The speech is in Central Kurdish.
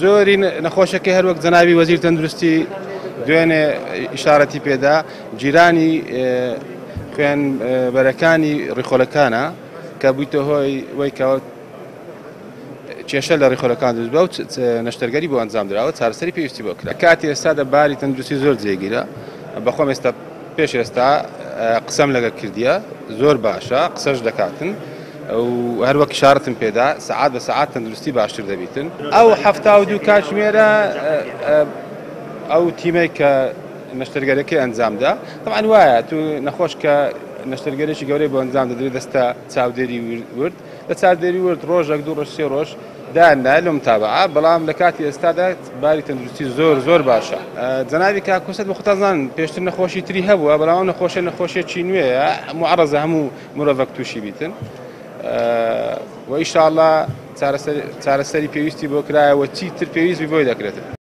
جۆری نەخۆشەکەی هەروەک جەنابی وەزیر تەندروستی دوێنێ ئیشارەتی پێدا گیرانی خوێن بەرەکانی ڕیخۆلەکانە کە بوویتە هۆی وەی کە کێشە لە ڕیخۆلەکان دروست بووە و نەشتەرگەری بۆ ئەنجام دراوە چارەسەری پێویستی بۆ کرا. کاتی ئێستادا باری تەندروستی زۆر جێگیرە بەخۆم ئێستا پێش ئێستا قسەم لەگە کردیە زۆر باشە قسەش دەکاتن و هەروەک ئیشارەتم پێدا سەعات بە سەعات تەندروستی باشتر دەبیتن. ئەو 72 کاتژمێرە ئەو تیمەی کە نەشتەرگەرەکەی ئەنجامدا طبعا وایە تو نەخۆش کە نەشتەرگەرێکی گەورەی بۆ ئەنجام دەدرێت دەستە چاودێری ورد لە چاودێری ورد ڕۆژێک دوو ڕۆژ سێ ڕۆژ دایان لە متابعە بەڵام لە کاتی ئێستادا باری تەندروستی زۆر زۆر باشە. جەنابی کاک کۆسرەت بە خۆتان زانن پێشتر نەخۆشی تری هەبووە بەڵام ئەو نەخۆشیە نەخۆشیەکی نوێیە معرەزە هەموو مرۆڤەک تووشی بیتن و ئیشاڵا چارەسەری پێویستی بۆ کرایە و چی تر پێویست بی بۆی دەکرێتن.